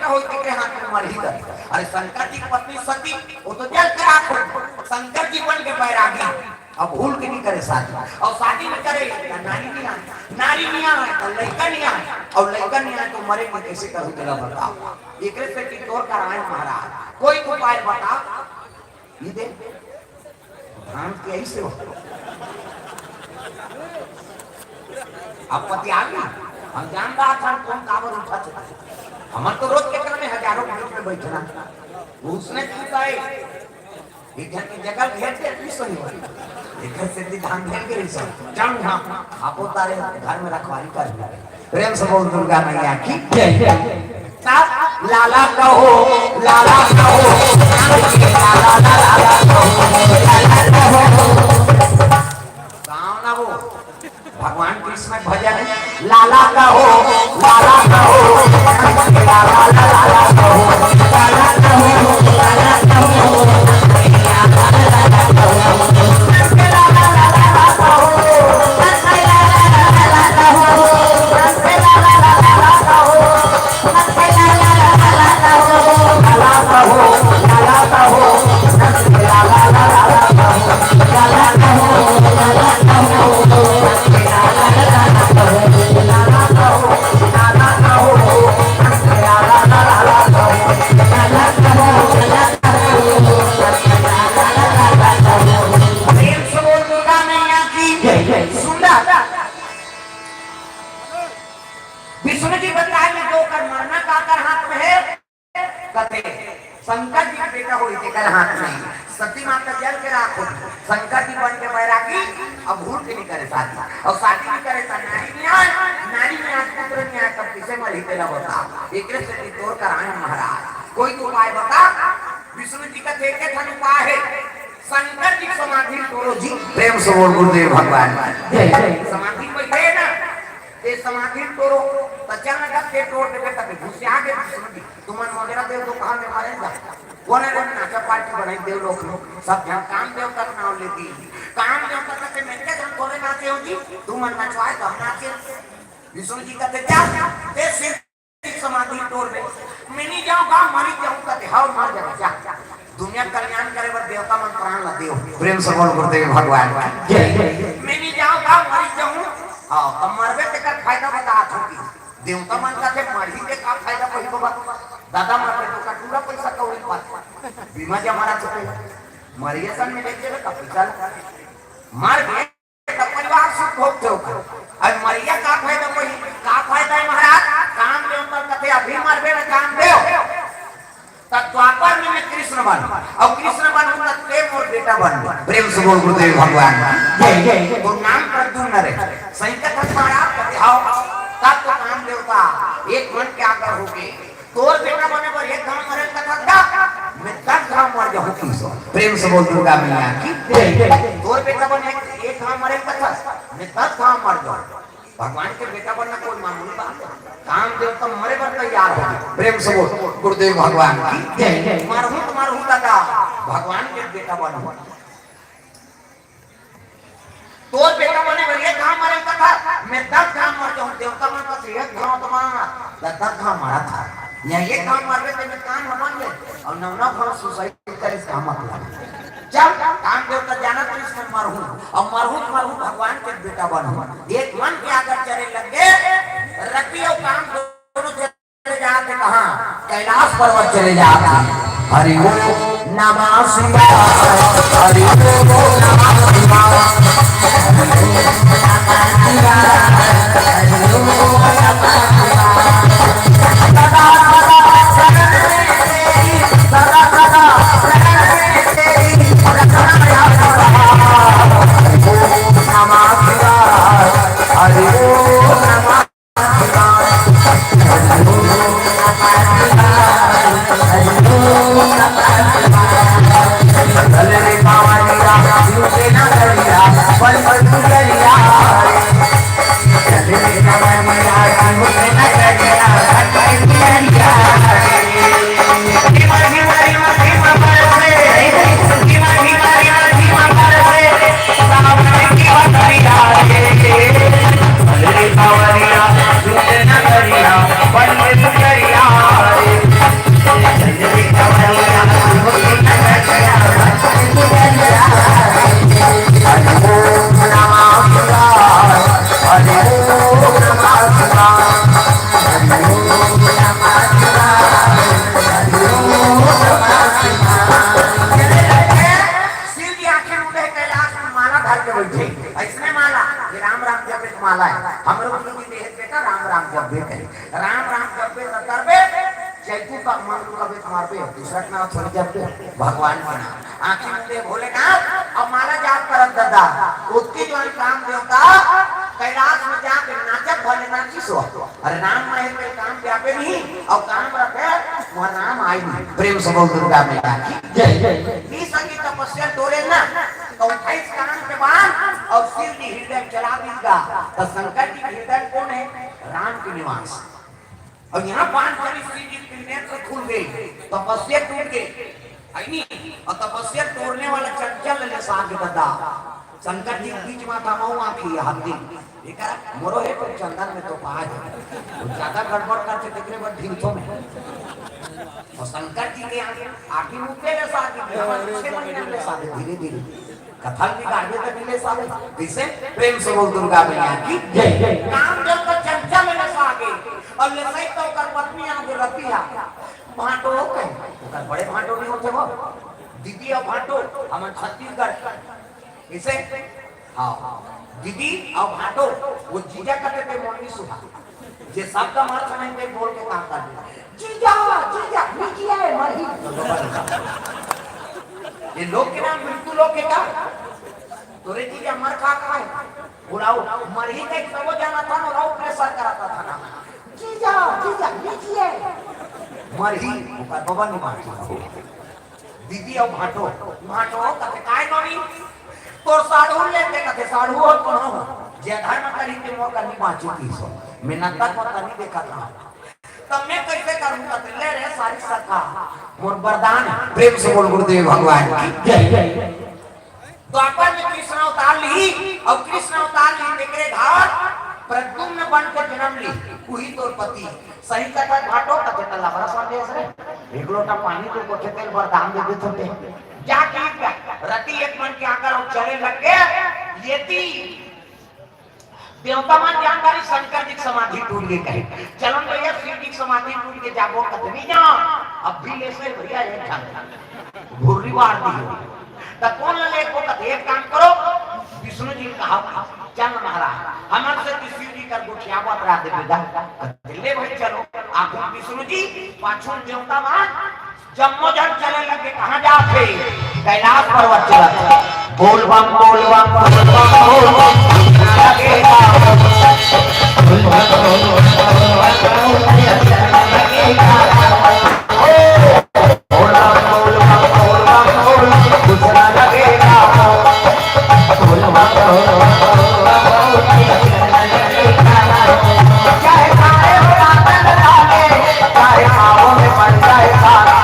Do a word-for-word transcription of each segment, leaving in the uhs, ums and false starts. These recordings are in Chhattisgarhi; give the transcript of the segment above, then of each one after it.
होई, तेकरे हाथ में मरही दे। अरे शंकर जी की पत्नी सती, वो तो जल के राख हो, शंकर जी बन के बैरागी, अब भूल के नहीं करे शादी, और शादी नहीं करे, त नारी नहीं आए, नारी नहीं आए, त लइका नहीं आए, और लइका नहीं आए, तो मरे के कैसे करूँ, तेला बताओ। एकरे से कि तोर कराए महाराज, कोई उपाय बता। ये दे। धान के ऐसे हो। अब पति आ गई, हम जान रहा था कौन काबर उठा थे। हमर तो रोज के क्रम में हजारों ग्रुप में बैठना। उसने क्यों पाए? एक घर की जगह घेर के भी सही हो। एक घर से भी धान घेर के नहीं सही। जान हम आपो तारे घर में रखवारी कर। प्रेम से बोल दुर्गा मैया की जय। लाला कहो, लाला कहो, लाला, लाला, लाला कहो, लाला कहो। गाओ ना वो भगवान कृष्ण भजन, लाला कहो, लाला कहो, लाला, लाला, लाला कहो, लाला कहो, लाला कहो, लाला, लाला, लाला कहो। प्रेम से बोल दुर्गा मैया की जय। सुंदर। विष्णु जी बताए कि जो कर मरना काकर हाथ में है, कथे शंकर जी के बेटा होई तेकर हाथ में। सती माता जल के राख हो, शंकर जी बन के बैरागी, अब भूल के नहीं करे शादी, और शादी नहीं करे त नारी नहीं आए, नारी नहीं आए, पुत्र नहीं आए, तब किसे मरही तेला बता। एकरे से कि तोर कराए महाराज, कोई तो उपाय बता। विष्णु जी का देखे था उपाय है, शंकर जी समाधि तोड़ो जी। प्रेम से बोल गुरुदेव भगवान। जय, जय। समाधि बैठे ना, ते समाधि तोड़ो, त अचानक के तोड़ देबे, तब घुसिया के विष्णु जी। तुमन मोगरा देव तो कहाँ में मारे जा? कोने कोने नाचा पार्टी बनाई देव लोग, सब ध्यान काम देव तक नाव लेती। काम देव तक के मैं के हम कोने नाचे हो जी? तुमन नचवाए तो हम नाचे। विष्णु जी कहते, "जा, ते सिर समाधि तोड़ दे। मैं नहीं जाऊँ, गाँव मरी जाऊँ," कहते, "हाँ, मर जा, जा।" दुनिया कल्याण करे बर देवता मन प्राण ला देव। प्रेम से बोल गुरुदेव भगवान की जय। "मैं नहीं जाऊँ, गाँव मरी जाऊँ।" हाँ, तब मरबे तेकर फायदा बता थोड़ी। देवता मन का थे मरही के का फायदा पही बाबा? दादा मरबे तो का पूरा पैसा कौड़ी पात। बीमा जमा रख चुके। मरिए सन में लेके का पैसा लगा। मर गए तो परिवार सुख भोग थे ओकर। अब मरिया का फायदा पही? का फायदा है महाराज? काम देव पर कथे अभी मरबे ना काम देव। तब द्वापर में मैं कृष्ण बन, और कृष्ण बन हूँ तब ते मोर बेटा बन। प्रेम से बोल गुरुदेव भगवान की जय। तो नाम पर दूर न रहे। सही कथा महाराज कथे, आओ, तब तो काम देवता एक मन के आकर होके तोर बेटा बने बर एक घाव मरे कथा था, मैं दस घाव मर जाऊँ कृष्ण। प्रेम से बोल दुर्गा मैया की जय। तोर बेटा बने एक घाव मरे कथा, मैं दस घाव मर जाऊँ। भगवान के बेटा बनना कोई मामूली बात है? काम देव तो मरे बर तैयार हो गए। प्रेम से बोल गुरुदेव भगवान की जय। मरहूँ तो मरहूँ दादा, भगवान के बेटा बनहूँ। तोर बेटा बने बर एक घाव मरे कथा, मैं दस घाव मर जाऊँ। देवता मन कथे एक घाव तो मार, दस घाव मरा था। यहाँ एक घाव मरबे ते मैं कान हमान ले, और नौ नौ घाव सुसाइड करे से का मतलब? जब काम देवता जाना तो इसमें मरहूँ, और मरहूँ तो मरहूँ भगवान के बेटा बनहूँ। एक मन के आगे चले लगे, रति और काम दोनों चले जाते कहाँ? कैलाश पर्वत चले जाते। हरि ओम नमः शिवाय, हरि ओम नमः शिवाय, हरि ओम नमः शिवाय, हरि ओम नमः शिवाय। सदा सदा शरण में तेरी, सदा सदा शरण में तेरी, रखना याद रहा। हरि ओम नमः शिवाय, हरि ओम नमः राम राम जपे के माला हे। हमरो गुरु जी देहे बेटा राम राम जपबे कहे। राम राम जपबे त करबे, जैतू का मन को कबे मारबे, दूसरा के नाम थोड़ी जपबे, भगवान के नाम। आँखी मूंदे भोलेनाथ, अब माला जाप करत ददा, ओतके जोन काम देवता, कैलाश में जाके नाचत भले नाचिस हो। अरे राम माहे के काम व्यापे नहीं, अउ काम रखे, वहाँ राम आई नहीं। प्रेम से बोल दुर्गा मैया की जय। जय। नी संगी तपस्या टोरे ना, तो उठाइस कान के बान, अउ शिव जी हृदय में चला दीस गा, तो शंकर जी के हृदय में कोन हे? राम के निवास। अउ यहाँ बान चलिस, शिव जी के नेत्र खुल गे, तपस्या टूट गे, है नी? अउ तपस्या टोरने वाला चंचल ले साथ ददा। शंकर जी के बीच माथा मऊ आँखी हल्दी। एकर मोरो हे तो चंदन में तो पाए हे। वो ज्यादा गड़बड़ करथे तेकरे बर ढीलथों मैं। अउ शंकर जी के आँखी, आँखी मुँह पे ले साथ, हमर छह महीना ले साथ, धीरे धीरे। कथा ल बिगाड़बे त नी ले साथ। कइसे? प्रेम से बोल दुर्गा मैया की जय। काम जब तक चंचल ले साथ। अउ ले सही तो ओकर पत्नी आगे रतिया। भांटो हो कहे, ओकर बड़े भांटो नहीं होथे वो। दीदी अउ भांटो, हमन छत्तीसगढ़। कइसे? हाँ, दीदी अउ भांटो, वो जीजा कथे ते मोर नी सुहा। जे शब्द हमर समझ में बोल के काम कर दे। जीजा, जीजा, नी जीजा हे, मरही। ये लोग के नाम मृत्यु लोग के का? तोरे जीजा मर खा का हे? बुलाओ, मरही का एक सबो जाना था ना, बुलाओ, प्रेशर कराता था ना। जीजा, जीजा, नी जीजा हे। मरही, ओकर बबा नी मानती। दीदी अउ भांटो, भांटो कथे, "काय नोनी? तोर साढ़ू लेते," कथे, "साढ़ू हो कोनो हो, जे धर्म करी ते मोर कनी बाँची तीस हो। मैं नंदा को तनी देखत रहा। तब मैं कइसे करूँ?" कथे, "ले रे सारी सखा, मोर वरदान हे।" प्रेम से बोल गुरुदेव भगवान की जय। द्वापर में कृष्ण अवतार ली, अउ कृष्ण अवतार ली, तेकरे घर प्रद्युम्न बन के जन्म ली, उही तोर पति। सही कथा भांटो, कथे त लबरा संदेश रे। एक लोटा पानी तो कोठे तेल बरदान दे देथे। जाके रति एक मन के आकर अउ चले लग गे। ये ती देवता मन जानकारी शंकर जी के समाधि टूट गे कहे। चलन भैया शिव जी के समाधि टूट गे जाबो कथे नी जा। अब भी ले से भैया एक झन भुर्री वार दी हो। त कोन ले को कथे एक काम करो, विष्णु जी कहा चल महाराज, हमर से शिव जी कर गोठिया बतरा दे बेटा। ले भाई चलो, आगू विष्णु जी, पाछू देवता मान, जम्मो झन चले लगे, कहाँ जात हे? कैलाश पर्वत चलत हे। बोल बम, बोल बम, बोल बम, बोल बम, लगे गा। बोल बम, बोल बम, बोल बम, बोल बम, लगे गा। बोल बम, बोल बम, बोल बम, बोल बम, कुछ ना लगे गा। बोल बम, बोल बम, बोल बम, बोल बम, कुछ ना लगे गा। चाहे सारे हो रातन डाले, चाहे पाँव में पड़ जाए सारा।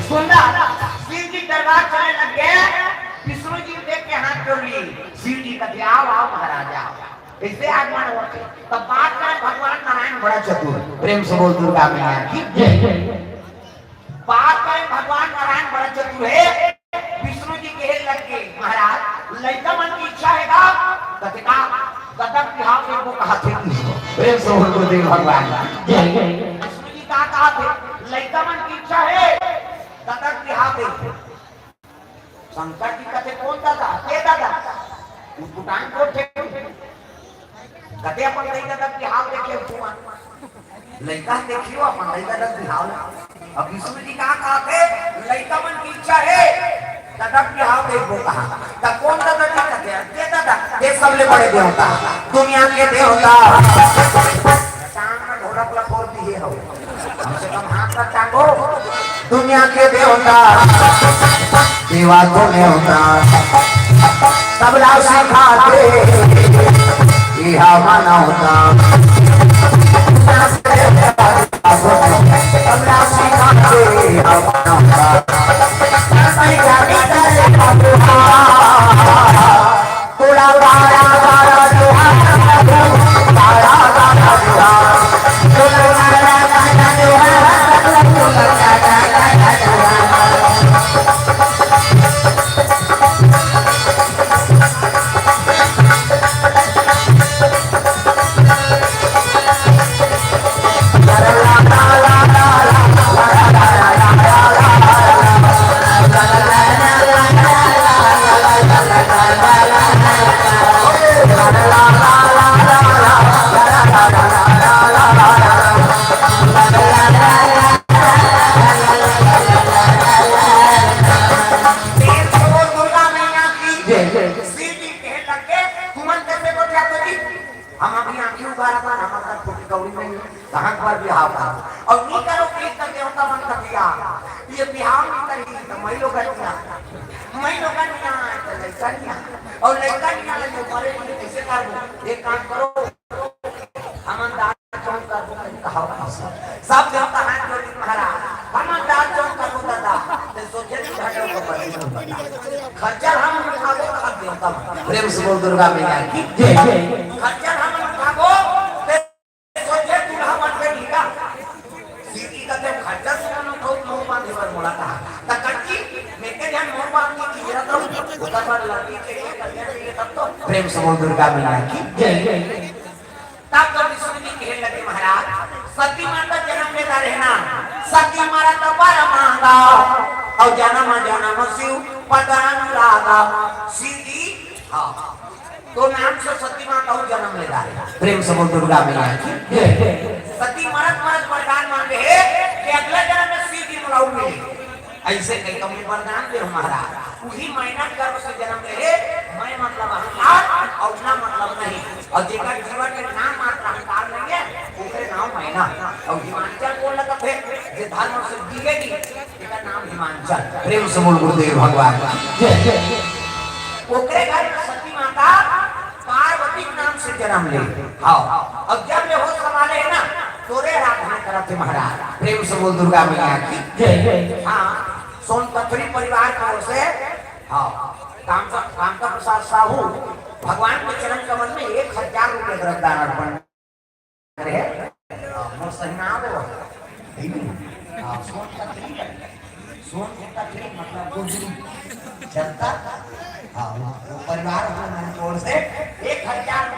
सुंदर। शिव जी दरबार चले लग गे, विष्णु जी देख के हाथ जोड़ ली। शिव जी कथे, "आओ, आओ महाराज, आओ।" कइसे आगमन होथे? तब बात करे भगवान नारायण बड़ा चतुर। प्रेम से बोल दुर्गा मैया की जय। बात करे भगवान नारायण बड़ा चतुर हे। विष्णु जी कहे लग गे, "महाराज, लइका मन के इच्छा हे का?" कथे, "का?" "ददक बिहाव देबो," कहा थे। प्रेम से बोल गुरुदेव भगवान जय। विष्णु जी का कहा थे? "लइका मन के इच्छा हे, ददक बिहाव देबो।" शंकर जी कथे, "कोन ददा? के ददा?" उटपुटांग कोन थे? कथे, "अपन दई ददा के हाल देखे हुआ।" लइका देखियो, अपन दई ददा के हाल। अब विष्णु जी का कहा थे, "लइका मन के इच्छा हे, ददा के हाल देखबो कहा।" त कोन ददा जी कथे, "के ददा?" "के सबले बड़े देवता, दुनिया के देवता।" टांग में ढोलक ला फोर दिए हो। कम से कम हाथ ला टांगो। दुनिया के देवता, सेवा तो नेवता, तबला सिखा दे, इहा मनौता। तबला सिखा दे, इहा मनौता। हम अभी आंखी उघारा था, हमर कर फूटी कौड़ी नहीं, कहाँ पर बिहाव था। और नी करो कि इतना देवता मन का बिहाव, ये बिहाव नहीं करी तो मैं लोग नहीं आ, मैं लोग नहीं आ तो लड़का नहीं आ, और लड़का नहीं आ तो बड़े बड़े कैसे कर दो? एक काम करो, हम अंदाज चौक कर दो, कहीं कहा सब देवता हाथ जोड़ के महाराज, हम अंदाज चौक कर दो दादा, तो सोचे नहीं घाटों को बड़ी बता। खच्चर हम उठाबो, खा देवता मन। प्रेम से बोल दुर्गा मैया की जय। खच्चर हम उठाबो, ते सोचे दूल्हा मन के लीला। सीधी कथे खच्चर से मन उठाओ, मोर बांधे बर मोला कहा। त कच्ची, मैं के ध्यान मोर बांध के खींच रहा था, उधर पर लड़की के लिए कन्या के लिए तब तो। प्रेम से बोल दुर्गा मैया की जय। तब तो विष्णु जी कहे लगे, महाराज, सती माता जन्म लेता रहना, सती मारा तो बर मांगा, और जन्म जन्म शिव पद अनुरागा, सीधी, हाँ, तो नाम से सती माता हो जन्म लेता है। प्रेम से बोल दुर्गा मैया की जय। सती मरत मरत वरदान मांगे है कि अगला जन्म में सीधी बुलाऊ मिले। ऐसे कहीं कभी वरदान दे महाराज, वही मैना गर्भ से जन्म ले, मैं मतलब अहंकार और ना मतलब नहीं, और जेकर जीवन में नाम मात्र अहंकार नहीं है, ओकरे नाम मैना। और हिमांचल बोल लगा थे, जे धर्म से जिएगी, एकर नाम हिमांचल। प्रेम से बोल गुरुदेव भगवान की जय। ओकरे घर में सती माता पार्वती के नाम से जन्म ले। हाँ, अब जब ले होश संभाले है ना, तोरे आराधना करत थे महाराज। प्रेम से बोल दुर्गा मैया की जय। हाँ, सोनपत्री परिवार की ओर से, हाँ, कामका, कामका प्रसाद साहू भगवान के चरण कमल में एक हजार रुपये द्रव्यदान अर्पण करे। हाँ, मोर सही नाम है वो। हाँ, सोनपत्री, सोनपत्री मतलब गुजरी जनता। हाँ, वो परिवार की ओर से एक हजार